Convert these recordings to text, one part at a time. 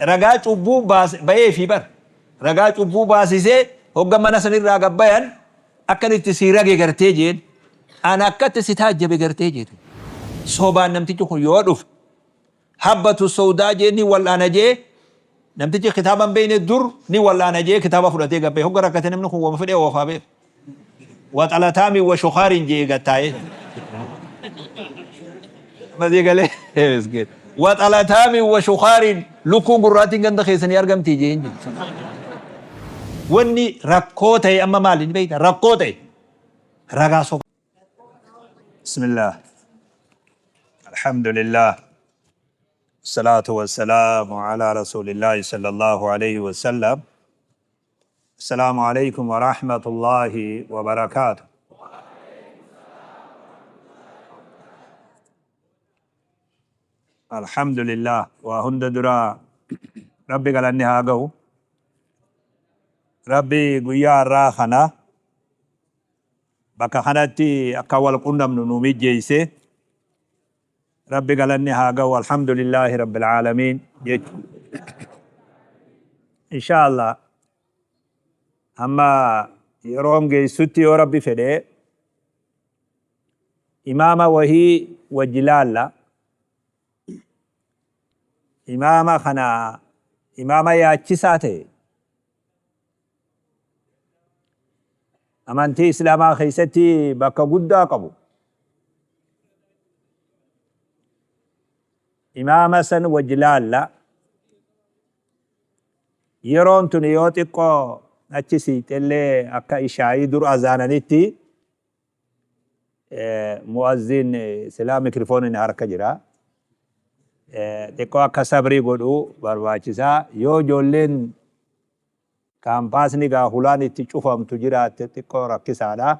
Ragaa cubbuu baase bayeefii bar. Ragaa cubbuu baasisee hogga mana sanirraa gad bayan akkan itti sii rage gartee jeen. An akkatti si taajjabe gartee jeetu. Sobaan namtichi kun yoo dhufe habbatu sowdaa jee ni wal'aana jee namtichi kitaaba hin beekne dur ni wal'aana jee kitaaba fudhatee gad baye. Hogga rakkate namni kun wama fedhee oofaa beeka. Waxalataami wa shukaarin jee gad taa'ee. Masii galee miskiin. Waxalataami wa shukaarin lukkuun gurraattiin ganda keessanii argamtii jeen jechuudha. Wanni rakkoo ta'e amma maali ni beekta? Rakkoo ta'e ragaa soba. Bismillah. Alhamdulillah. Salaatu wassalaamu ala rasuulillahi sallallahu alayhi wa sallam. Assalaamu alaikum wa rahmatullahi wa barakaatu. Alhamdulillah waa hunda dura Rabbi galanni haa ga'u. Rabbi guyyaa har'aa kana bakka kanatti akka wal qunnamnu nu mijjeeyse. Rabbi galanni haa ga'u, alhamdulillahi rabbil aalamiin jechu. Insha Allah amma yeroon geessutti yoo Rabbi fedhe imaama wahii wajji laalla. Imaama kana imaama yaachisaa ta'e amantii Islaamaa keessatti bakka guddaa qabu. Imaama san wajji laalla. Yeroon tuni yoo xiqqoo achi siixellee akka ishaayii dur azaananitti mu'azzin silaa mikrifooniin harka jira. Xiqqoo akka sabrii godhu barbaachisaa. Yoo ijoolleen kaampaasni gaa hulaan itti cufamtu jiraatte xiqqoo rakkisaadha.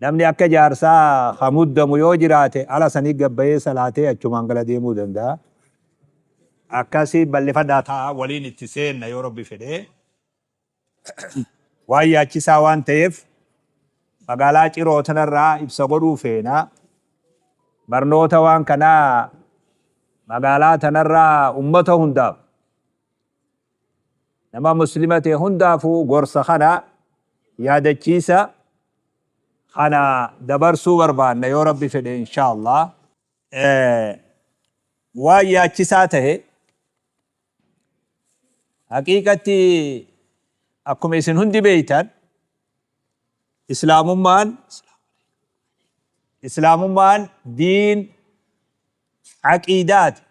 Namni akka jaarsaa ka muddamu yoo jiraate ala sanii gad bahee salaatee achumaan gala deemuu danda'a. Akkasi bal'ifadhaa taa'aa waliin itti seenna yoo Rabbi fedhe. Waan yaachisaa waan ta'eef magaalaa Ciroo tanarraa ibsa godhuu feena. Barnoota waan kanaa magaalaa tanarraa ummata hundaaf nama muslima ta'e hundaafuu gorsa kana yaadachiisa kana dabarsuu barbaanna yoo Rabbi fedhe inshaa Allah. Waan yaachisaa tahe haqiiqatti akkuma isin hundi beeytan islaamummaan diin aqiidaati.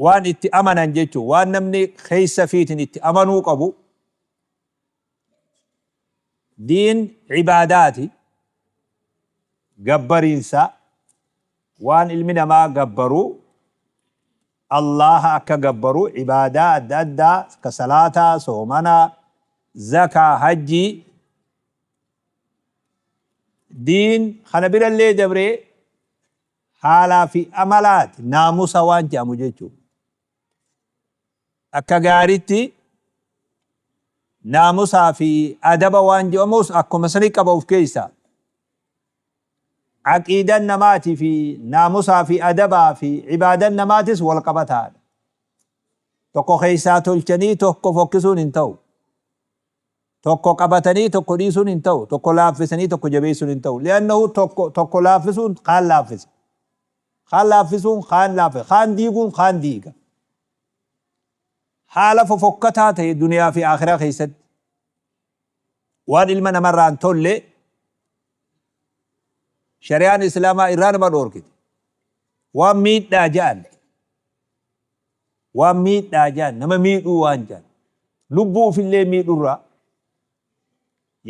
Waan itti amanan jechuun waan namni keessa fiitin itti amanuu qabu. Diin ibaadaati, gabbariinsa, waan ilmi namaa gabbaru, Allaaha akka gabbaru ibaadaa adda addaa akka salaataa, soomanaa, zakaa, hajjii. Diin kana birallee dabree haalaa fi amalaati, naamusa waan jedhamu jechuudha. Akka gaaritti naamusaa fi adaba waan jedhamus akkuma sani qaba of keessaa. Aqiidan namaatii fi naamusaa fi adabaa fi ibaadan namaatis wal qabataadha. Tokko keessaa tolchanii tokko fokkisuun hin ta'u. Tokko qabatanii tokko dhiisuun hin ta'u. Tokko laaffisanii tokko jabeessuun hin ta'u. Li'annahu tokko tokko laaffisuun kaan laaffisa. Kaan laaffisuun kaan laaffisa. Kaan diiguun kaan diiga. Haala fofokkataa ta'e duniyaa fi aakhiraa keessatti waan ilma namarraa hin tolle shari'aan Islaamaa irraa nama dhoorkite. Waan miidhaa ja'an, waan miidhaa ja'an, nama miidhuu waan ja'an, lubbuu ufillee miidhurraa.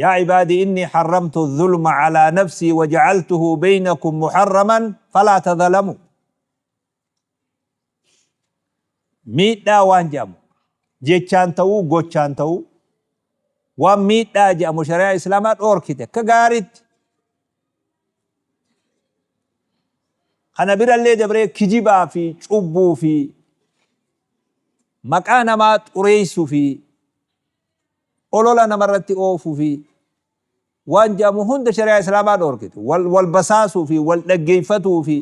Yaa ibaadii innii harramtu zulma alaa nafsii waja'altuhu beynakum muharraman falaa tadhalamuu. Miidhaa waan jedhamu jechaan ta'uu gochaan ta'uu waan miidhaa jedhamu shari'aa Islaamaa dhoorkite akka gaariitti. Kana birallee dabree kijibaa fi cubbuu fi maqaa namaa xureessuu fi olola namarratti oofuu fi waan jedhamu hunda shari'aa Islaamaa dhoorkite. Wal, wal basaasuu fi wal dhaggeeffatuu fi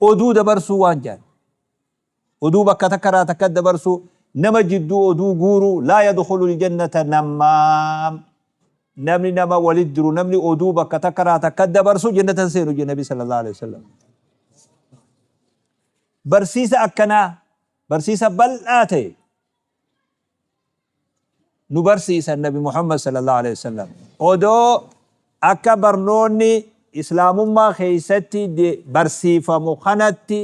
oduu dabarsuu waan jedhan. Oduu bakka takka irraa takka dabarsuu, nama jidduu oduu guuruu, laa yadkhulul jannata nammaam. Namni nama walit diru, namni oduu bakka takka irraa takka dabarsu jannata hin seenu jedhe Nabi sallallahu alaihi wasallam. Barsiisa akkanaa, barsiisa bal'aa ta'e nu barsiisan Nabi Muhammad sallallahu alaihi wasallam. Odoo akka barnoonni Islaamummaa keessatti barsiifamu kanatti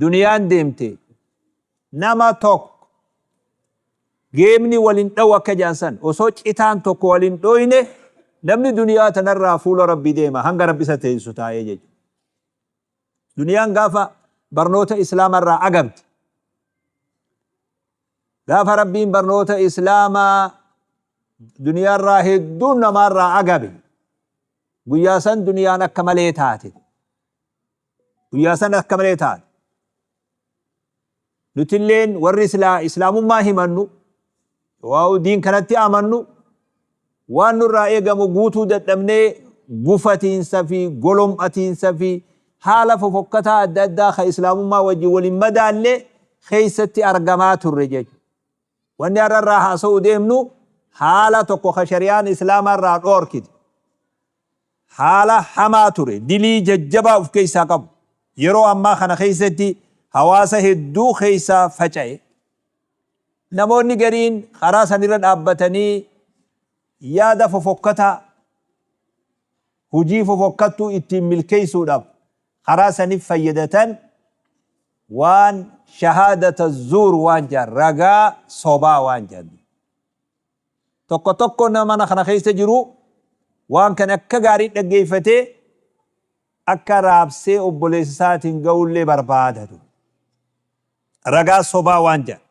duniyaan deemte, nama tokko geemni wal hin dhawu akka jedhan san, osoo citaan tokko wal hin dhoyne namni duniyaa tanarraa fuula Rabbii deema hanga Rabbi isa teessisu taa'ee jechuudha. Duniyaan gaafa barnoota Islaamarraa agabde, gaafa Rabbiin barnoota Islaamaa duniyaarraa hedduun namaarraa agabe, guyyaa san duniyaan akka malee taate. Guyyaa san akka malee taate. Nutilleen warri silaa Islaamummaa himannu, waa'u diin kanatti amannu, waan nurraa eegamu guutuu dadhabnee gufatiinsa fi golom'atiinsa fi haala fofokkataa adda addaa ka Islaamummaa wajjin wal hin madaalle keessatti argamaa turre jechuudha. Wanni har'a irraa haasa'uu deemnu haala tokko ka shari'aan Islaamaa irraa dhoorkite. Haala hamaa ture, dilii jajjabaa of keessaa qabu. Yeroo ammaa kana keessatti hawaasa hedduu keessa faca'e. Namoonni gariin karaa sanirra dhaabbatanii yaada fofokkataa, hujii fofokkattuu ittiin milkeessuudhaaf karaa sanif fayyadatan waan shahaadata zuur waan jedhan, ragaa sobaa waan jedhan. Tokko tokko nama mana kana keessa jiru waan kana akka gaarii dhaggeeffatee akka raabsee obboleessa isaatiin ga'ullee barbaadatu. Ragaa sobaa waan jedhan.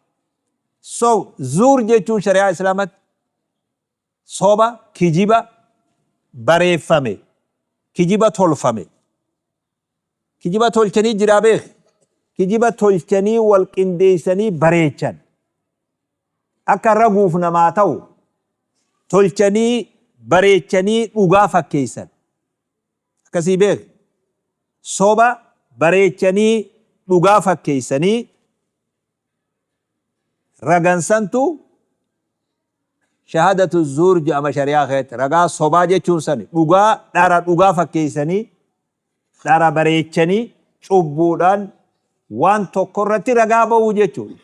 So zuur jechuun shari'aa Islaamatti soba, kijiba bareeffame, kijiba tolfame. Kijiba tolchanii jiraa beeki. Kijiba tolchanii wal qindeessanii bareechan. Akka raguuf namaa ta'u tolchanii bareechanii dhugaa fakkeessan. Akkasii beeki. Soba bareechanii dhugaa fakkeessanii ragan santu shahadatu zuur jedhama shari'aa keessatti. Ragaa sobaa jechuun sani dhugaa dhara dhugaa fakkeessanii dhara bareechanii cubbuudhaan waan tokko irratti ragaa ba'uu jechuudha.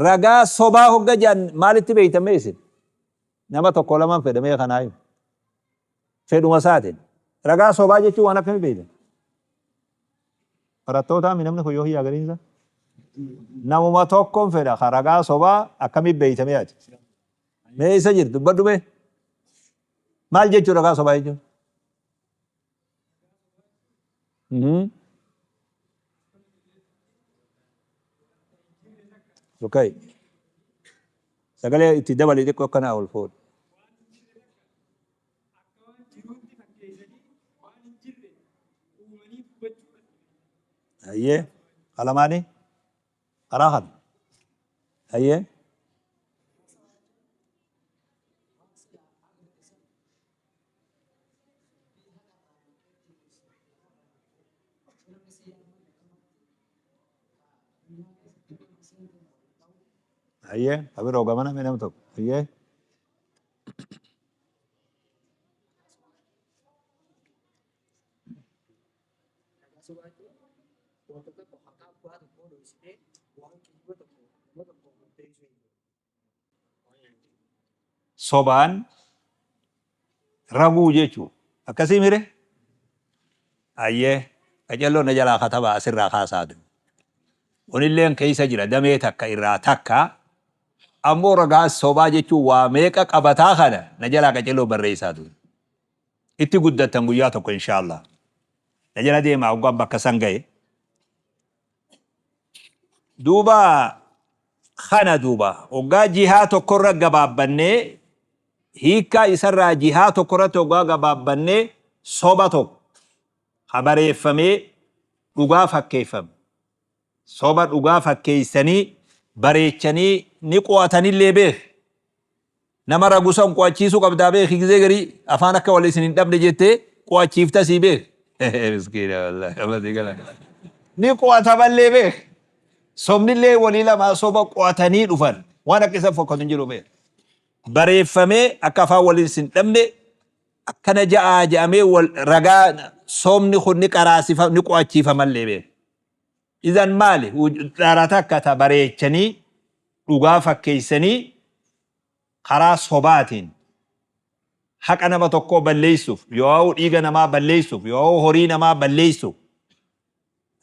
Ragaa sobaa hogga jedhan maalitti beektan mee isin? Nama tokko lamaan fedha mee kanaa himu. Fedhuma isaatiin. Ragaa sobaa jechuun waan akkamii beektan? Barattootaa mi namni kun yoo hiyyaa gariinsa? Namuma tokkoon fedha ka ragaa sobaa akkamii beekta mee ati? Mee isa jirtu dubbadhu mee? Maal jechuu ragaa sobaa jechuun? Okay. Sagalee itti dabali xiqqoo akkanaa ol fuudhi. Akka waan jiruutti fakkeessanii waan hin jirre uumanii dubbachuudha. Hayyee. Qalamaanii? Karaa kana. Hayyee. Hayyee. Kabiroo gamana mee nam tokko. Hayyee. Ragaa sobaa jechuun wanta tokko haqaa abbaa tokkoo dhoksitee waan kijiba tokko nama tokko murteessuu jechuudha. Sobaan raguu jechuu akkasii mire? Hayyee, qacelloon na jalaa katabaa asirraa kaasaatu. Kunilleen keessa jira damee takka irraa takka, ammoo ragaa sobaa jechuun waa meeqa qabataa kana na jalaa qacelloo barreessaatu. Itti guddattan guyyaa tokko inshaallah. Na jala deemaa hoggaan bakka san gahe. Duuba kana duuba hoggaa jihaa tokkorra gabaabbannee hiikkaa isarraa jihaa tokkorratti hoggaa gabaabbannee soba tokko ka bareeffamee dhugaa fakkeeffame, soba dhugaa fakkeessanii bareechanii ni qo'atanillee beeki. Nama ragu san qo'achiisuu qabdaa beeki, gizee garii afaan akka wal isin hin dhabne jettee qo'achiifta sii beeki. Miskiina wallaahi amma sii gala. Ni qo'atamallee beek. Sobnillee walii lamaa soba qo'atanii dhufan. Waan akka isa fokkatu hin jiru beek. Bareeffamee akka afaan waliin sin dhabne akkana ja'aa ja'amee wal ragaa sobni kun ni qaraasifa ni qo'achiifamallee beek. Idan maali? Dhara takka ta bareechanii dhugaa fakkeessanii karaa sobaatiin haqa nama tokkoo balleessuuf yoo dhiiga namaa balleessuuf yoo horii namaa balleessuuf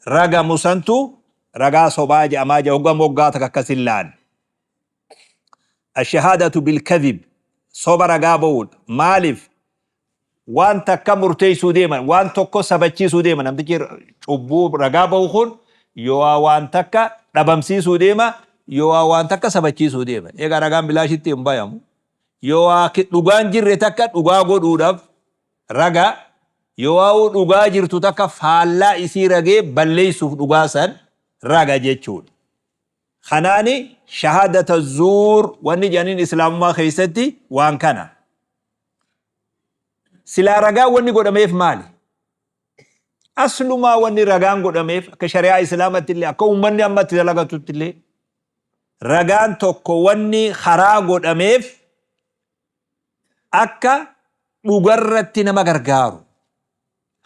ragamu santu ragaa sobaa jedhamaa jira hoggaa moggaa takka akkas hin laanne. Ashahaadatu bilkadhib, soba ragaa ba'uudha. Maaliif? Waan takka murteessuu deeman, waan tokko sabachiisuu deema. Namtichi cubbuu ragaa ba'u kun yoo waan takka dhabamsiisuu deema, yoo waan takka sabachiisuu deema. Egaa ragaan bilaashitti hin bayamu. Yoo dhugaan jirre takka dhugaa godhuudhaaf raga, yoo dhugaa jirtu takka faallaa isii ragee balleessuuf dhugaa san raga jechuudha. Kanaani shahaadata zuur wanni jedhaniin islaamummaa keessatti waan kana. Silaa ragaa wanni godhameef maali? Aslumaa wanni ragaan godhameef akka shari'aa islaamatti illee, akka uummanni ammatti dalagatutti illee, ragaan tokko wanni karaa godhameef akka dhugarratti nama gargaaru.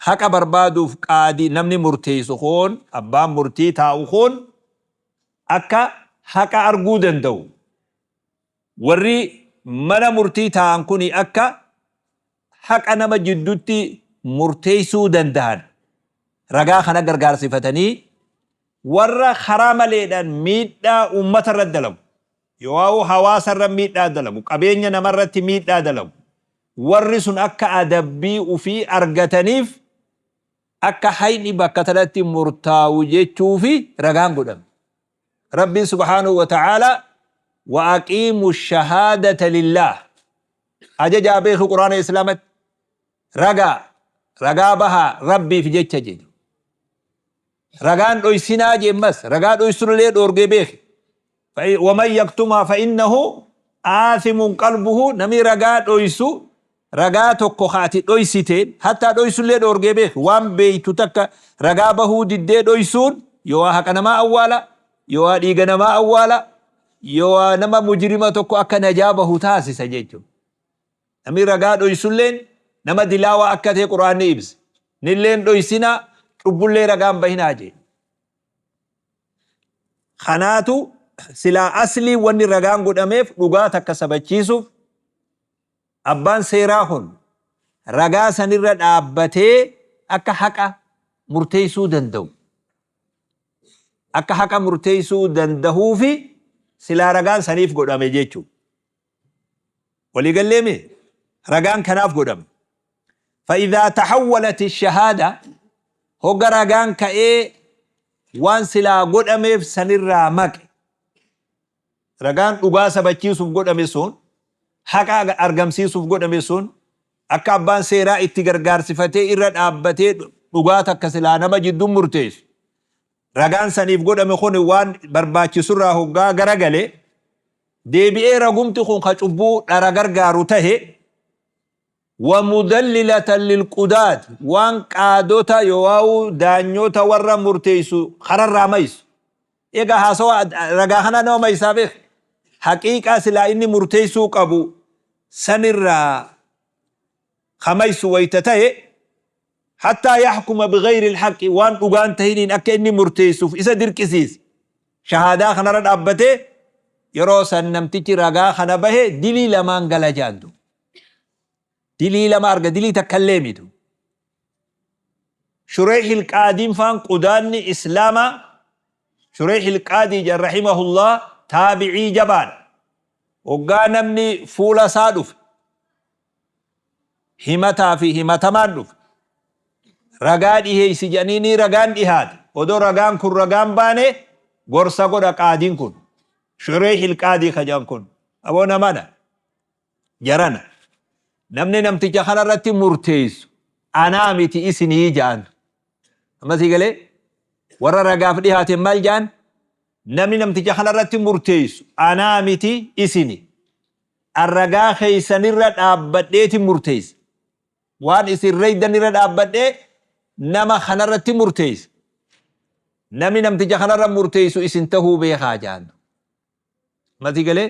Haqa barbaaduuf qaadii namni murteessu kun, abbaan murtii taa'u kun akka haqa arguu danda'u. Warri mana murtii taa'an kun akka haqa nama jidduutti murteessuu danda'an ragaa kana gargaarsifatanii warra karaa maleedhaan miidhaa uummata irratti dalagu, yoo hawaasa irra miidhaa dalagu, qabeenya namarratti miidhaa dalagu, warri sun akka adabbii ufii argataniif akka hayni bakka tanatti murtaa'u jechuufi ragaan godhame. Rabbiin subhaanahu wa ta'ala wa aqiimu shahaadata lillaah ajajaa beeku quraana islaamatti ragaa bahaa Rabbiif jecha jedhu. Ragaan dhoysinaa jemmas ragaa dhoysunillee dhoorgee beeki. Waman yaktumaa fa innahu aathimun qalbuhu, namni ragaa dhoysu ragaa tokko haati dhoysiteen hattaa dhoysullee dhoorgee beeki. Waan beeytu takka ragaa bahuu diddee dhoysuun yoo haqa namaa awwaala, yoo dhiiga namaa awwaala, yoo nama mujrima tokko akka najaa bahu taasisa jechuudha. Namni ragaa dhoysulleen nama dilaawaa akka ta'e quraanni ibsa. Nilleen dhoysinaa, cubbullee ragaan bahinaa jee. Kanaatu silaa aslii wanni ragaan godhameef dhugaa takka sabachiisuuf, abbaan seeraa kun ragaa sanirra dhaabbatee akka haqa murteessuu danda'u. Akka haqa murteessuu danda'uufi silaa ragaan saniif godhame jechuudha. Waliigalleemi ragaan kanaaf godhame. فإذا تحولت الشهادة hogga ragaan ka'ee waan silaa godhameef sanirraa maqe, ragaan dhugaa sabachiisuuf godhame sun, haqa argamsiisuuf godhame sun, akka abbaan seeraa itti gargaarsifatee irra dhaabbatee dhugaa takka silaa nama jidduun murteessu ragaan saniif godhame kun waan barbaachisurraa hoggaa garagale deebi'ee ragumti kun ka cubbuu dhara gargaaru tahe, ومدللة للقضاة waan qaadota yookaan daanyota warra murteessu kararraa maysu. Egaa haasawa ragaa kana nama maysaa beek. Haqiiqaa silaa inni murteessuu qabu sanirraa kamaysu wayta ta'e, حتى يحكم بغير الحق waan dhugaan tahiniin akka inni murteessuuf isa dirqisiise. Shahaadaa kanarra dhaabbatee yeroo san namtichi ragaa kana bahe dilii lamaan gala jaantu. Dilii lama arga, dilii takkallee mitu. Shureex Ilqaadiin faan qudaanni islaamaa, Shureex Ilqaadii jedhan rahimahullah, taabicii jabaadha. Hoggaa namni fuula isaa dhufe, himataa fi himatamaan dhufe, ragaa dhiheeysi jedhanii ni ragaan dhihaate. Odoo ragaan kun ragaan baane gorsa godha qaadiin kun. Shureex Ilqaadii ka jedhan kun. Aboo namana. Jarana. Namni namticha kanarratti murteessu anaa miti isinii jedhan. Ammasii galee warra ragaaf dhihaate maal jedhan? Namni namticha kanarratti murteessu anaa miti isini. An ragaa keessanirra dhaabbadheeti murteessa. Waan isin reeydanirra dhaabbadhee nama kanarratti murteessa. Namni namticha kanarra murteessu isin tahuu beekaa jaan. Mati galee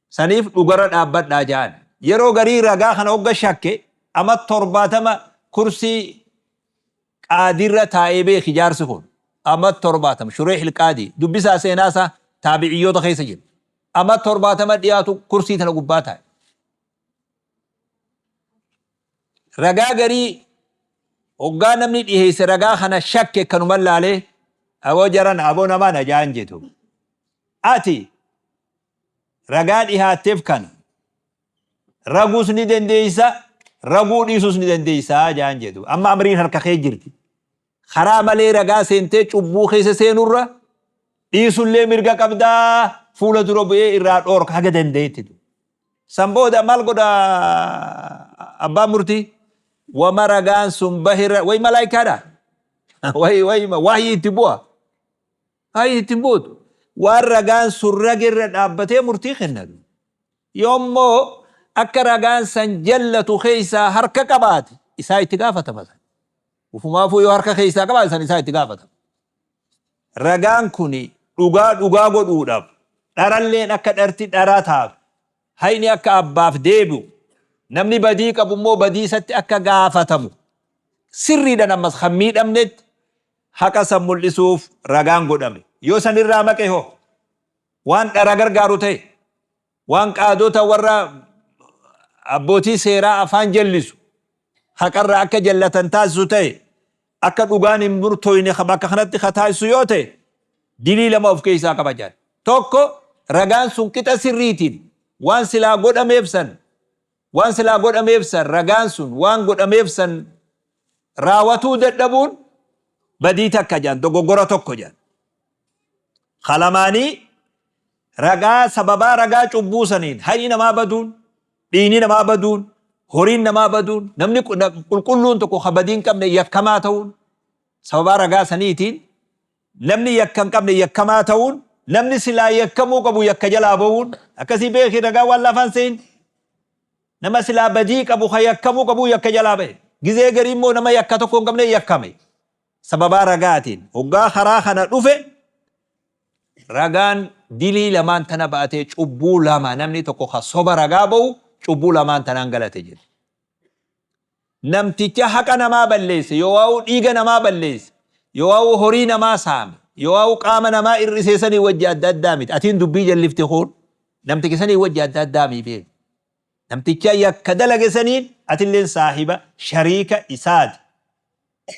saniif dhugarra dhaabbadhaa jaan. Yeroo garii ragaa kana hogga shakke ama 70 kursii qaadiirra taa'ee beeki jaarsi kun. Ama 70 Shureeh Ilqaadii dubbisaa seenaa isaa taabiciyyoota keessa jira. Ama 70 dhiyaatu kursii tana gubbaa taa'e. Ragaa garii hoggaa namni dhiheesse ragaa kana shakke kanuma laalee aboo jaran aboo namaa na jaan jedhu. Ati ragaa dhihaatteef kana raguus ni dandeeysa, raguu dhiisuus ni dandeeysa jaan jedhu. Amma amriin harka kee jirti. Karaa malee ragaa seentee cubbuu keessa seenurra dhiisullee mirga qabdaa, fuula dura bu'ee irraa dhoorka haga dandeetti. San booda maal godha abbaan murtii? Wama ragaan sun bahirra way malaayikaadha. Way way wahyii itti bu'a. Wahyii itti buutu. Waan ragaan sun ragerra dhaabbatee murtii kennatu. Yoommoo akka ragaan san jallatu keessaa harka qabaate isaa itti gaafatama. Ufumaafuu yoo harka keessaa qabaate san isaa itti gaafatama. Ragaan kun dhugaa dhugaa godhuudhaaf, dharalleen akka dharti dharaa taatu, hayni akka abbaaf deebi'u, namni badii qabu immoo badii isatti akka gaafatamu, sirriidhaan ammas kan miidhamnetti haqa san mul'isuuf ragaan godhame. Yoo sanirraa maqe hoo waan dhara gargaaru ta'e, waan qaadota warra abbootii seeraa afaan jallisu, haqarraa akka jallatan taasisu ta'e, akka dhugaan hin murtooyne bakka kanatti ka taasisu yoo ta'e, dilii lama of keessaa qaba jedha. Tokko, ragaan sun qixa sirriitiin waan silaa godhameef san waan silaa godhameef san ragaan sun waan godhameef san raawatuu dadhabuun badii takka jedhan, dogoggora tokko jedhan. Kalamaanii ragaa sababaa ragaa cubbuu saniin hayni namaa baduun, dhiigni namaa baduun, horiin namaa baduun, namni qulqulluun tokko ka badii hin qabne yakkamaa ta'uun, sababaa ragaa saniitiin namni yakka hin qabne yakkamaa ta'uun, namni silaa yakkamuu qabu yakka jalaa ba'uun, akkasii beeki ragaa waan lafaan sehin. Nama silaa badii qabu ka yakkamuu qabu yakka jalaa ba'e. Gizee garii immoo nama yakka tokko hin qabne yakkame. Sababaa ragaatiin hoggaa karaa kana dhufe ragaan dilii lamaan tana ba'atee cubbuu lama, namni tokko ka soba ragaa ba'u cubbuu lamaan tanaan galate jedhe. Namticha haqa namaa balleesse, yoo waa'u dhiiga namaa balleesse, yoo waa'u horii namaa saame, yoo waa'u qaama namaa hir'isee sanii wajji adda addaa miti. Atiin dubbii jallifte kun namticha sanii wajji adda addaa miti beeku. Namticha yakka dalage saniin atilleen saahiba shariika isaati.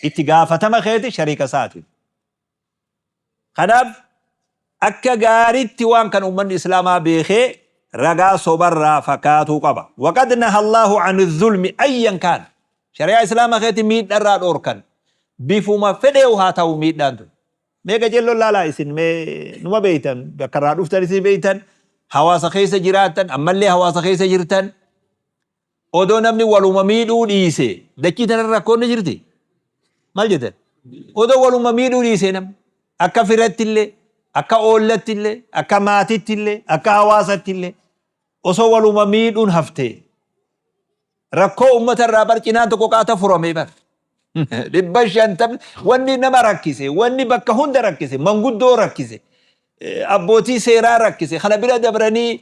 Itti gaafatama keeti shariika isaati. Kanaaf akka gaariitti waan kan uummanni Islaamaa beekee ragaa sobarraa fakkaatuu qaba. Waqad naha Allahu ani zulmi ayyan kaan. Shari'aa Islaamaa keetti miidharraa dhoorkan. Bifuma fedheewu haa ta'u miidhaan tun. Mee qajeelloon laalaa isin, mee numa beeytan, bakka irraa dhuftan isin beeytan, hawaasa keessa jiraattan, ammallee hawaasa keessa jirtan. Odoo namni waluma miidhuu dhiise dachii tanarra rakkoon ni jirti? Maal jettan? Odoo waluma miidhuu dhiise namni akka firatti illee, akka oollatti illee, akka maatitti illee, akka hawaasatti illee osoo waluma miidhuun haftee rakkoo uummata irraa bar cinaan tokko qaata furame bar. 500 wanni nama rakkise, wanni bakka hunda rakkise, manguddoo rakkise, abbootii seeraa rakkise, kana bira dabranii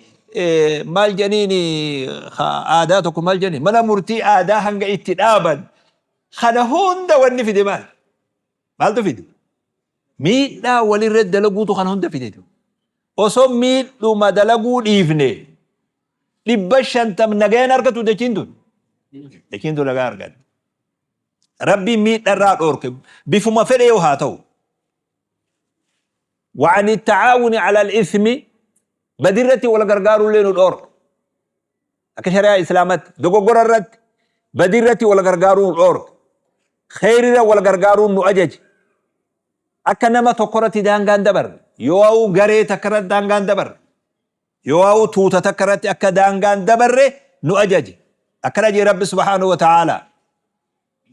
maal jedhaniin aadaa tokko maal jedhanii mana murtii aadaa hanga itti dhaaban kana hunda wanni fide maal? Maaltu fide? Miidhaa walirra dalaguutu kana hunda fide. Osoo miidhuma dalaguu dhiifne 500 nagayaan argatu dachiin tun. Dachiin tun nagaa argatti. Rabbiin miidharraa dhoorke bifuma fedhe yoo haa ta'u. وعن التعاون على الإثم badirratti wal gargaarullee nu dhoorke. Akka shari'aa Islaamatti dogoggora irratti badirratti wal gargaaruu nu dhoorke. Kheyrirra wal gargaaruu nu ajaje. Akka nama tokko irratti daangaan dabarre, yoo garee takka irratti daangaan dabarre, yoo tuuta takka irratti akka daangaan dabarre nu ajaje. Akkana jee Rabbi subhaanahu wa ta'ala.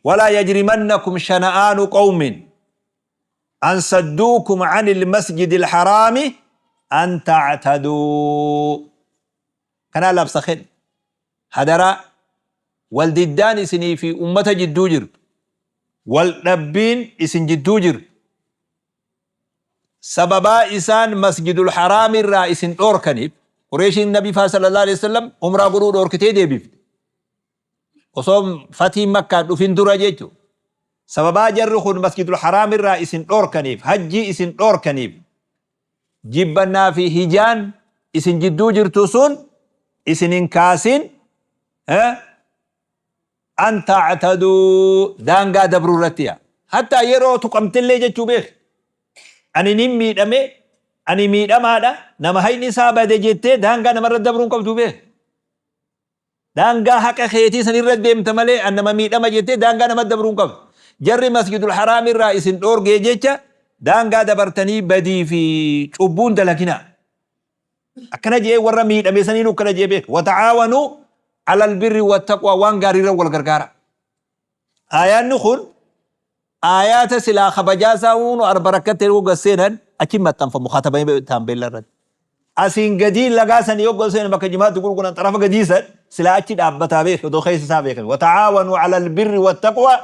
ولا يجرمنكم شنآن قوم أن صدوكم عن المسجد الحرام أن تعتدوا. Kana labsa kenna. Hadaraa, wal diddaan isinii fi ummata jidduu jirtu, wal dhabbiin isin jidduu jirtu. Sababaa isaan Masjidul Haraam irraa isin dhoorkaniif, Qureeshiin Nabii faa sallallahu alaihi wasallam umraa godhuu dhoorkitee deebifte. Osoo fatiin Makkaan dhufin dura jechuudha. Sababaa jarri kun Masjidul Haraam irraa isin dhoorkaniif, hajjii isin dhoorkaniif, jibbannaa fi hijaan isin jidduu jirtu sun isin hin kaasin, An ta'taduu, daangaa dabruu irratti yaa. Hattaa yeroo tuqamtellee jechuu beeki. Ani nin miidhame, ani miidhamaadha, nama hayni isaa bade jettee daangaa namarra dabruu hin qabdu beeki. Daangaa haqa keetii san irra deemta malee an nama miidhama jettee daangaa nama dabruu hin qabdu. Jarri Masjidul Haraam irraa isin dhoorgee jecha daangaa dabartanii badii fi cubbuun dalaginaa. Akkana je'ee warra miidhame saniinuu akkana je'ee beeka. Wata'aawanuu alal birri wattaqwaa, waan gaariirra wal gargaara. Aayaanni kun aayaata silaa kabajaa isaa uunu arba rakkatte yoo gad seenan achi maxxanfamu katabamee taambeella irratti. Asiin gadii lagaa san yoo gad seenan bakka jimaatti gurguran xarafa gadii san silaa achi dhaabbataa beeka odoo keessa isaa beekan. Wata'aawanuu alal birri wattaqwaa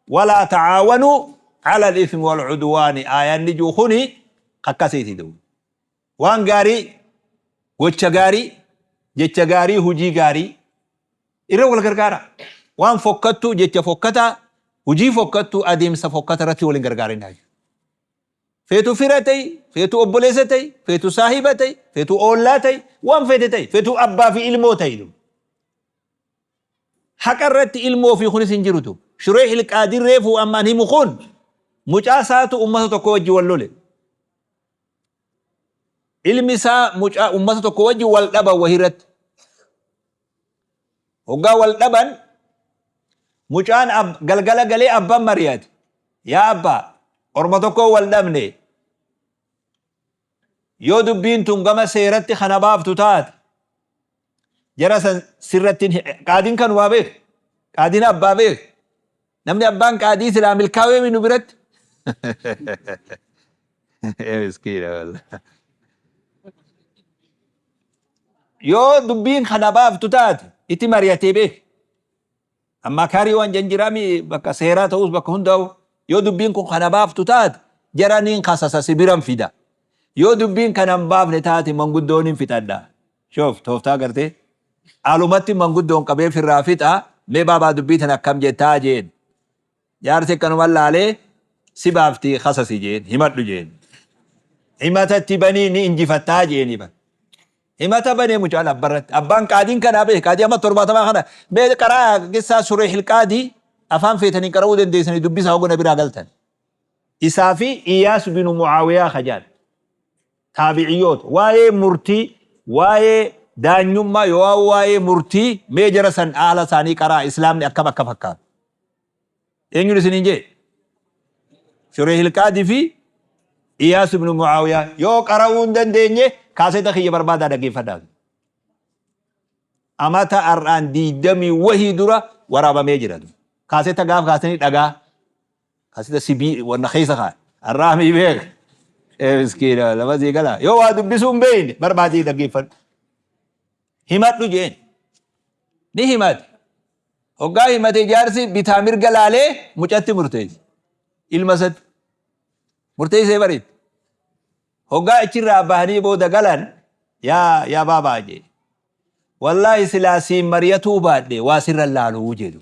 walaa ta'aawanuu alal ismi wal udwaani, aayaanni jiru kuni akkasiiti duuba. Waan gaarii, gocha gaarii, jecha gaarii, hujii gaarii irra wal gargaara. Waan fokkattuu, jecha fokkataa, hujii fokkattuu, adeemsa fokkata irratti wal hin gargaarinaa. Feetu fira ta'i, feetu obboleessa ta'i, feetu saahiba ta'i, feetu oollaa ta'i, waan feete ta'i, feetu abbaa fi ilmoo ta'i. Haqa irratti ilmoo fi kunis hin jirutu. Shureeh Ilqaadir reefuu ammaan himu kun mucaa isaatu ummata tokko wajji wal lole. Ilmi isaa mucaa ummata tokko wajji wal dhaban wahii irratti. Hoggaa wal dhaban mucaan galgala galee abbaan mari'ate. Yaa abbaa, orma tokko wal dhabne. Yoo dubbiin tun gama seeratti kana baaftu taate jara san sirratti qaadiin kanumaa beek. Qaadiin abbaa beek. Namni abbaan qaadii silaa milkaawee nu biratti. Miskiina wallah. Yoo dubbiin kana baaftu taate itti mari'atee beek. Ammaa kaarii waan janjiraami bakka seeraa ta'us bakka hundaa'u, yoo dubbiin kun kana baaftu taate jara niin kasasa, si biran fida. Yoo dubbiin kana hin baafne taate manguddoon hin fixadha. Shoof tooftaa gartee. Alumatti manguddoon qabee firraa fixa, mee baabaa dubbii tana akkam jettaa jeen. Jaarsi akkanuma laalee, si baafti kasasi jeen, himadhu jeen. Himatatti banii ni injifattaa jeeni bar. Himata banee mucaan abbarratti. Abbaan qaadiin kanaa beeke, qaadii amma 70 kana mee qaraa qissaa Sureehil Qaadii afaan feetanii qara'uu dandeessanii dubbisaa hogana biraa galtan. Isaa fi Iyaas binu Mucaawiyaa kajaan. Taabiciyyoota waa'ee murtii, waa'ee daanyummaa yoo waa'ee murtii mee jara san haala isaanii qaraa, islaamni akkam akka fakkaatu. Eenyuun isiniin jee? Shureehil Qaadii fi Iyaas ibn Mucaawiyaa yoo qara'uu hin dandeenye kaaseta kiyya barbaadaa dhaggeeffadhaa. Amata har'aan 20 wahii dura waraabamee jira. Kaaseta gaaf kaasanii dhagaa kaaseta sibii wanna keessa kaa'e. Har'aa mii beek. Ee miskiina lama sii gala. Yoo waa dubbisuu hin beekne barbaadii dhaggeeffadhu. Himadhu jeen. Ni himate. Hoggaa himate jaarsi bitaa mirga laalee mucatti murteesse. Ilma isatti. Murteessee bariitti. Hoggaa achirraa bahanii booda galan, yaa baabaa jee. Wallaahi silaa siin mari'atuu baadhe waa sirra laaluu jedhu.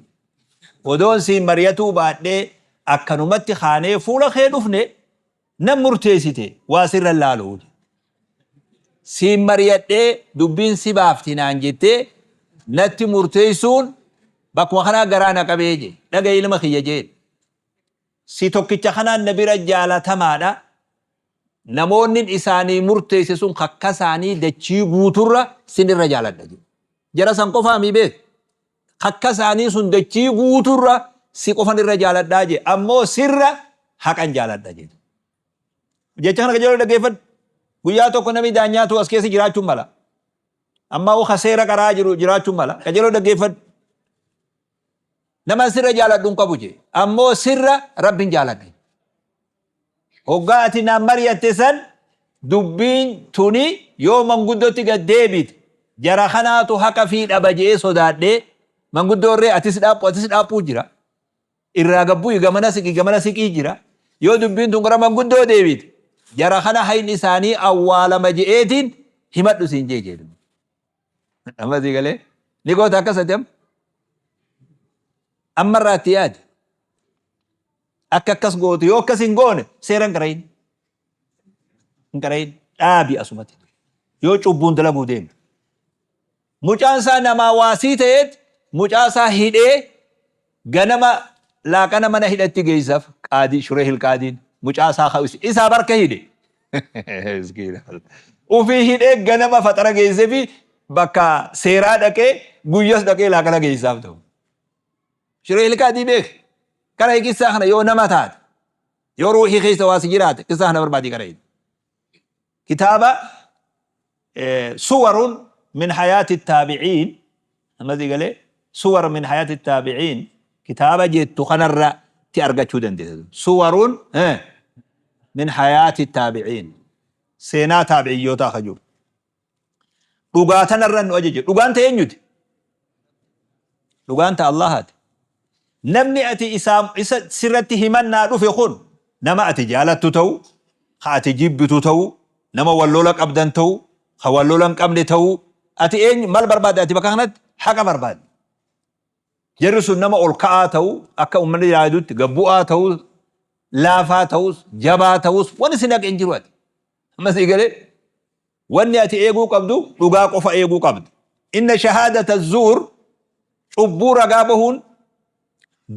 Odoon siin mari'atuu baadhee akkanumatti kaanee fuula kee dhufne nan murteessite waa sirra laaluu. Siin mari'adhee dubbiin si baafti naan jettee natti murteessuun bakkuma kanaa garaa na qabee jee. Dhaga'i ilma kiyya jeen. Si tokkicha kanaan na bira jaalatamaadha. Namoonni isaanii murteesse sun kakka isaanii dachii guuturra sin irra jaaladha jedhe. Jara san qofaa mii beek. Kakka isaanii sun dachii guuturra si qofan irra jaaladhaa jedhe. Ammoo sirra haqan jaaladha jedhe. Jecha kana qajeeloo dhaggeeffadhu. Guyyaa tokko namni daanyaatu as keessa jiraachuun mala. Ammaa ka seera qaraa jiru jiraachuun mala. Qajeeloo dhaggeeffadhu. Nama sirra jaaladhu hin qabu jee. Ammoo sirra Rabbin jaaladha. Hoggaa ati naan mari'atte san dubbiin tuni yoo manguddotti gad deebite jara kanaatu haqa fi dhaba je'ee sodaadhee, manguddoorree atis dhaaphu atis dhaaphuu jira. Irraa gabbu'i, gamana siqi gamana siqii jira. Yoo dubbiin tun gara manguddoo deebite Jara kana hayni isaanii awwaalama je'eetiin himadhu siin jee jedhu. Amma sii galee ni goota akkas ati amma. Ammarraa itti yaadi. Akka akkas gootu yoo akkas hin goone seera hin qarayin. Hin qarayin dhaabi asumatti. Yoo cubbuun dalaguu deemte. Mucaan isaa namaa waasii ta'eet mucaa isaa hidhee ganama laaqana mana hidhatti geessaf qaadii Shureehil qaadiin mucaa isaa ka isaa barka hidhe. Miskiina. Ufii hidhee ganama faxara geessefi bakka seeraa dhaqee guyyas dhaqee laaqana geessaaf ta'u. Shureehil qaadii beek. Kara qissaa kana yoo nama taate yoo ruuhii keessa waa si jiraate qissaa kana barbaadii kara hidhi. Kitaaba Suwarun min hayaati taabiciin amma sii galee Suwar min hayaati taabiciin kitaaba jettu kanarra ti argachuu dandeessa. Suwarun min hayaati taabiciin seenaa taabiciyyootaa ka jiru. Dhugaa tanarra nu ajaje. Dhugaan ta eenyuti? Dhugaan ta Allahaati. Namni ati isaa isa sirratti himannaa dhufe kun nama ati jaalattu ta'u, ka ati jibbitu ta'u, nama wal lola qabdan ta'u, ka wal lola hin qabne ta'u, ati eenyu maal barbaadda ati bakka kanatti? Haqa barbaadda. Jarri sun nama ol ka'aa ta'u, akka uummanni yaadutti gad bu'aa ta'u, laafaa ta'us, jabaa ta'us, wanni si naqe hin jiru ati. Amma sii galee? Wanni ati eeguu qabdu dhugaa qofa eeguu qabda. Inna shahaadata zuur cubbuu ragaa bahuun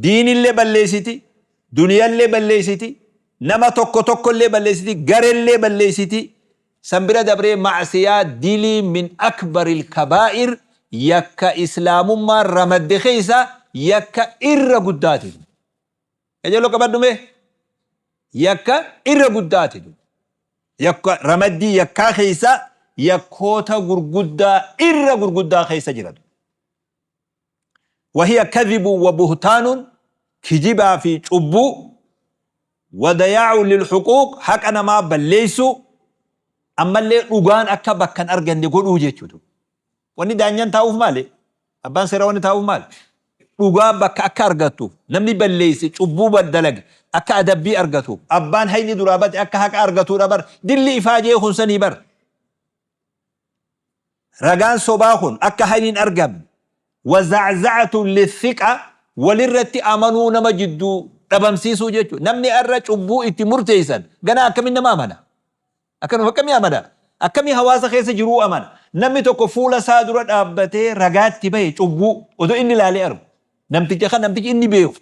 diinillee balleessiti, duniyallee balleessiti, nama tokko tokkollee balleessiti, garellee balleessiti. San bira dabree ma'siyaa dilii min akbaril kabaa'ir yakka islaamummaan ramadde keessa yakka irra guddaati. Qajeeloo qabadhu mee yakka irra guddaati. Yakka ramaddii yakkaa keessa yakkoota gurguddaa irra gurguddaa keessa jiran. Wahiya kadhibu wa buhtaanun kijibaa fi cubbuu wa dayaa'u lilhuquuq haqa namaa balleessuu ammallee dhugaan akka bakka hin arganne godhuu jechuudha. Wanni daanyan taa'uuf maali? Abbaan seeraa wanni taa'uuf maali? Dhugaa bakka akka argattuuf, namni balleesse, cubbuu dalage akka adabbii argatuuf, abbaan hayni duraa bade akka haqa argatuudha bar. Dilli ifaajee kun sanii bar. Ragaan sobaa kun akka hayni hin argamne. Wazaczacatun lithiqa walirratti amanuu nama jidduu dhabamsiisuu jechuudha. Namni har'a cubbuu itti murteessan ganaa akkamiin nama amana? Akkanuma akkamii amana? Akkamii hawaasa keessa jiruu amana? Namni tokko fuula isaa dura dhaabbatee ragaatti bahe cubbuu odoo inni ilaalee argu. Namticha kan namtichi inni beeku.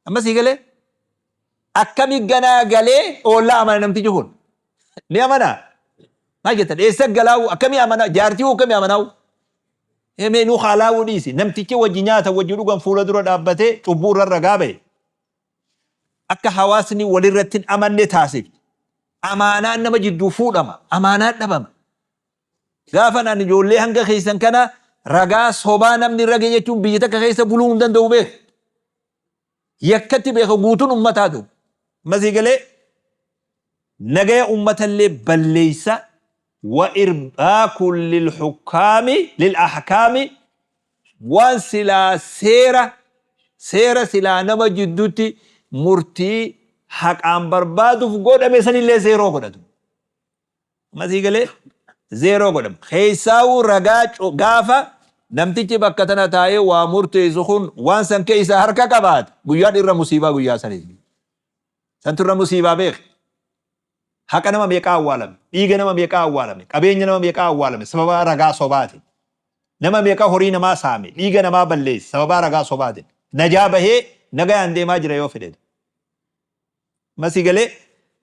Amma sii galee? Akkami ganaa galee oollaa amana namtichi kun? Ni amanaa? Maal jettan? Eessa galaa'u? Akkamii amana? Jaartii hoo akkamii amanaa'u? Mee nuu haalaa'uu dhiisi. Namtichi wajji nyaata wajji dhugan fuula dura dhaabbatee cubbuu irra ragaa bahe. Akka hawaasni walirratti hin amanne taasifti. Amaanaan nama jidduu fuudhama. Amaanaan dhabama. Gaafan ani ijoollee hanga keessan kana ragaa sobaa namni rage jechuun biyya takka keessa buluu hin danda'u beeka. Yakkatti beeka guutuun ummataa ta'u. Masii galee nagaya ummatallee balleessa wa irbaakun lilhukkaami lil ahkaami waan silaa seera seera silaa nama jidduutti murtii haqaan barbaaduuf godhame sanillee zeeroo godhatu. Masii galee zeeroo godhama. Keessaawuu ragaa gaafa namtichi bakka tana taa'ee waa murteessu kun waan san keessa harka qabaate guyyaan irra musiibaa guyyaa saniiti. Santu irra musiibaa beeki. Haqa nama meeqaa awwaalame, dhiiga nama meeqaa awwaalame, qabeenya nama meeqaa awwaalame sababa ragaa sobaatiin. Nama meeqa horii namaa saame, dhiiga namaa balleesse sababaa ragaa sobaatiin. Najaa bahee nagayaan deemaa jira yoo fedhe. Masii galee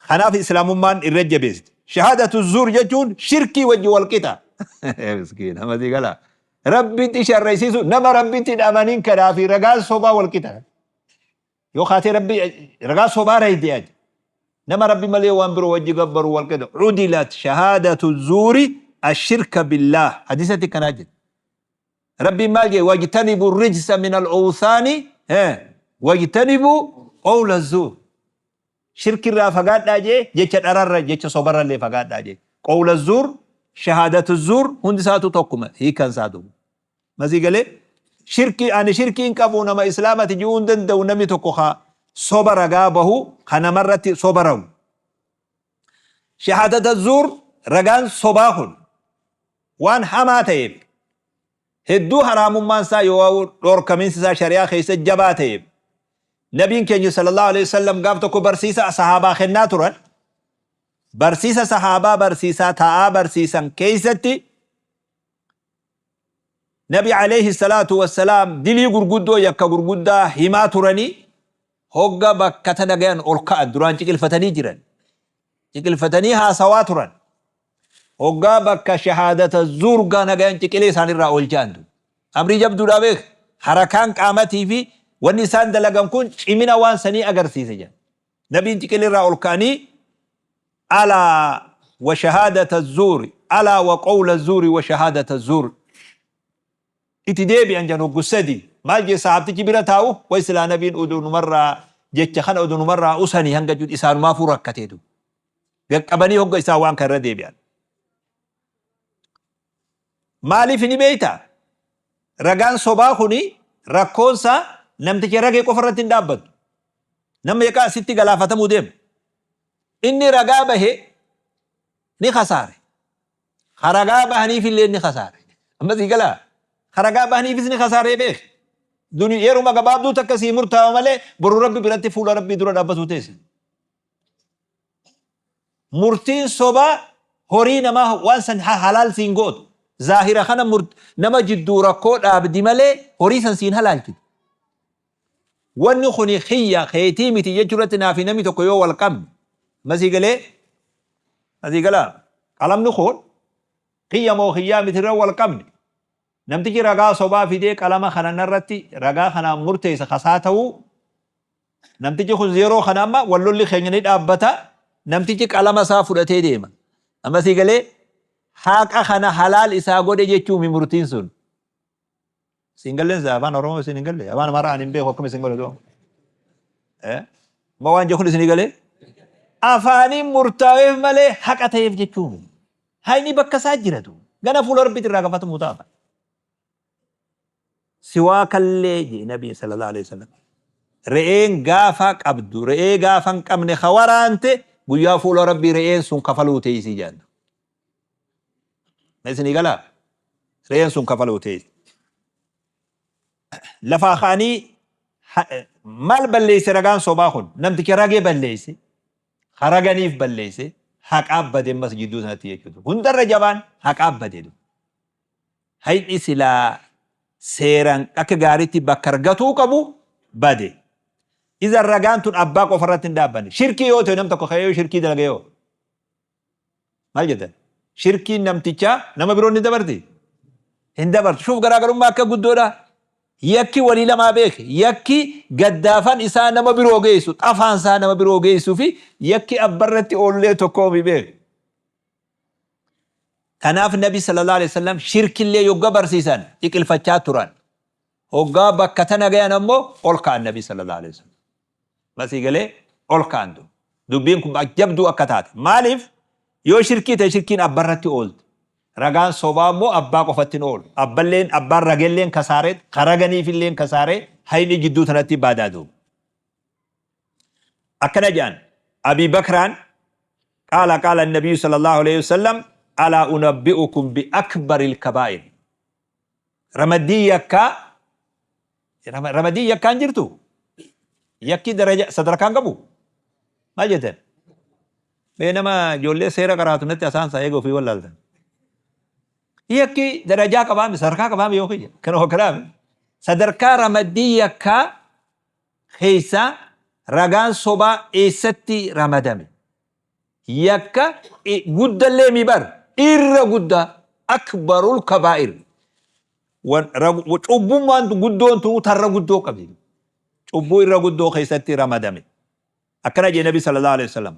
kanaaf islaamummaan irra jabeessite. Shahaadatu zuur jechuun shirkii wajji wal qixa. Miskiina masii galaa. Rabbitti sharraysiisu nama rabbitti hin amanin kanaa fi ragaan sobaa wal qixa. Yoo kaatee rabbi ragaa sobaa rayde ati. Nama rabbi malee waan biroo wajji gabbaru wal qixa. Cudilat shahaadatu zuuri ashirka billaah. Hadiisatti kanaa jedhe. Rabbiin maal jedhe? Wajtanibu rijsa min al-awthaani wajtanibu qawla zuur. Shirkirraa fagaadhaa jee jecha dhararra jecha sobarrallee fagaadhaa jee. Qawla zuur shahaadatu zuur hundi isaatu tokkuma hiikan isaatu. Masii galee shirkii ani shirkii hin qabu nama islaamati ji'uu hin danda'u namni tokko ka soba ragaa bahu ka namarratti soba ragu. Shahaadata zuur, ragaan sobaa kun waan hamaa ta'eef, hedduu haraamummaan isaa yoo dhorkamiinsi isaa shari'aa keessa jabaa ta'eef, nabiin keenya sallallahu alaihi wasallam gaaf tokko barsiisa sahaabaa kennaa turan. Barsiisa sahaabaa barsiisaa taa'aa barsiisan keessatti nabi alayhi salaatu wassalaam dilii gurguddoo, yakka gurguddaa himaa turanii, hogga bakka tana gayan ol ka'an. Duraan ciqilfatanii jiran, ciqilfatanii haasawaa turan. Hoggaa bakka shahaadata zuur gaana gayan ciqilee isaanirraa ol ja'antu. Amrii jabduudhaa beek. Harakaan qaamatii fi wanni isaan dalagan kun cimina waan sanii agarsiise jedhan. Nabiin ciqileerraa ol ka'anii, "Alaa wa shahaadata zuuri, alaa wa qawla zuuri wa shahaadata zuur," itti deebi'an jan hoggu sadi. Maal jee sahaabtichi bira taa'u? Way silaa nabiin oduu numarraa jecha kana oduu numarraa usanii hanga jedhu isaanumaafuu rakkateetu gaqqabanii hogga isaa waan kan irra deebi'an. Maaliif ni beeyta? Ragaan sobaa kuni rakkoonsaa namticha ragee qofa irratti hin dhaabbatu. Nama meeqaa asitti galaafatamuu deema. Inni ragaa bahe ni kasaare. Ragaa bahaniif illee ni kasaare. Amma sii galaa? Ragaa bahaniifis ni kasaaree beek. Duni yeruma gabaabduu takka sii murtaa'a malee boru Rabbi biratti fuula Rabbii dura dhaabbatuu teesse. Murtiin sobaa horii namaa waan san halaal siin gootu. Zaahira kana nama jidduu rakkoo dhaabdi malee horii san siin halaalchitu. Wanni kuni kiyya keetii miti jechuu irratti naafi namni tokko yoo wal qabne, masii galee, masii galaa, qalamni kun kiyya moo kiyyaa miti irra wal qabne, namtichi ragaa sobaa fidee qalama kana narratti ragaa kanaan murteessa kasaa ta'uu, namtichi kun yeroo kana amma wal lolli keenya ni dhaabbata, namtichi qalama isaa fudhatee deema. Amma sii galee, haqa kana halaal isaa godhe jechuumi murtiin sun. Siin galleen afaan Oromoo isin hin galle, afaan Amaaraa ani hin beeku, akkam isin godhe? Ma waan jechuun isinii galee, afaaniin murtaa'eef malee haqa ta'eef jechuun hayni bakka isaa jiratu gana fuula Rabbiitti irraa gaafatamu ta'a. Siwaakallee jee Nabiin sallallahu alaihi wasallam, re'een gaafa qabdu re'ee gaafa hin qabne ka waraante guyyaa fuula Rabbii re'een sun kafaluu teessii jedhan. Isinii galaa? Re'een sun kafaluu teessi. Lafaa ka'anii maal balleesse ragaan sobaa kun? Namticha ragee balleesse, haraganiif balleesse, haqaaf bade ammas jidduu sanatti jechuudha. Hundarra jabaan haqaaf bade. Hayni silaa seeraan akka gaariitti bakka argatuu qabu bade. Iza ragaan tun abbaa qofa irratti hin dhaabbanne. Shirkii yoo ta'e, nam tokko ka'ee yoo shirkii dalage yoo maal jettan? Shirkiin namtichaa nama biroon ni dabarti? Hin dabartu. Shuuf, garaagarummaa akka guddoodha. Yakki walii lamaa beeke. Yakki gaddaafan isaa nama biroo geessu, xafaan isaa nama biroo geessuu fi yakki abbarratti oollee tokkoomi beeke. Kanaaf Nabi sallallahu alaihi wasallam shirkillee yogga barsiisan ciqilfachaa turan. Hoggaa bakka tana gayan ammoo ol ka'an Nabi sallallahu alaihi wasallam. Masii galee, ol ka'an tu. Dubbiin kun jabduu akka taate. Maaliif? Yoo shirkii ta'e shirkiin abbarratti oolti. Ragaan sobaa immoo abbaa qofatti hin oolu. Abballeen, abbaan ragelleen kasaaree, karaganiifilleen kasaaree, hayni jidduu tanatti baadaa duuba. Akkana jedhan Abi Bakraan, qaala qaala nabiyyu sallallahu alaihi wasallam, "Alaa unabbi'ukum bi akbaril kabaa'ir." Ramaddii yakkaa, ramaddii yakkaan jirtu, yakki daraja sadarkaan qabu maal jettan? Mee nama ijoollee seera qaraatu natti asaansaa eega ofii wallaaltan. Yakki darajaa qabaami, sadarkaa qabaami yoo kiyya kana hokkanaami sadarkaa ramaddii yakkaa keessaa ragaan sobaa eessatti ramadame? Yakka guddallee mi bar irra guddaa, akbarul kabaa'ir. Cubbummaan guddoon tun tarra guddoo qabdi. Cubbuu irra guddoo keessatti ramadame. Akkana jee Nabi sallallahu alaihi wasallam,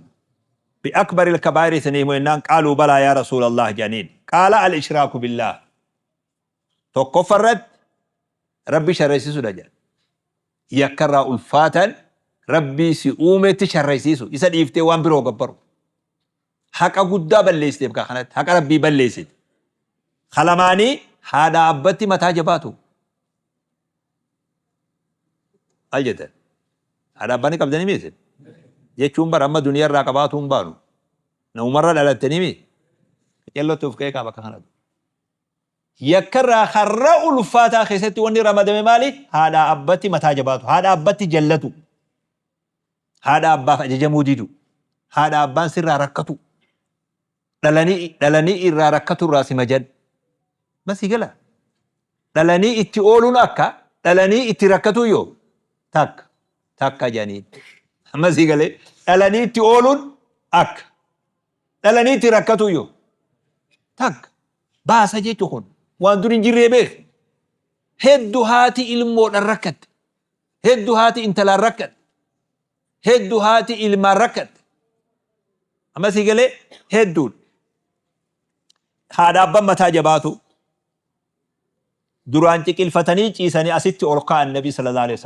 bi akbaril kabaa'ir isinii himu jennaan, qaaluu balaa yaa rasuulallah jedhaniin. Qaala, al ishraaku billaah. Tokkoffa irratti Rabbi sharreessisuudha jedhan. Yakkarraa ulfaatan Rabbii si uumetti sharreessisu, isa dhiiftee waan biroo gabbaru. Haqa guddaa balleessiteef kaa kanatti haqa Rabbii balleessite. Kalamaanii haadha abbatti mataa jabaatu. Maal jettan? Haadha abbaa ni qabdanii miisin? Jechuun bara amma duniyaa irraa qabaatu hin baanu. Namumarra dhalattanii mi? Qaceellotti of qeeqaa bakka kanatu. Yakkarraa karra ulfaataa keessatti wanni ramadame maali? Haadha abbatti mataa jabaatu. Haadha abbatti jallatu. Haadha abbaaf ajajamuu didu. Haadha abbaan sirraa rakkatu. Dhalanii dhalanii irraa rakkatu irraa si majan. Masii gala. Dhalanii itti ooluun akka dhalanii itti rakkatu yoo takka takka jedhaniin. Amma sii galee dhalanii itti ooluun akka dhalanii itti rakkatu yoo takka baasa jechuun kun waan dur hin jirree beek. Heddu haati ilmoodhaan rakkatte. Heddu haati intalaan rakkatte. Heddu haati ilmaan rakkatte. Amma sii galee hedduun. Haadha abbaan mataa jabaatu duraan ciqilfatanii ciisanii asitti ol ka'an Nabi sallallahu alaihi wasallam.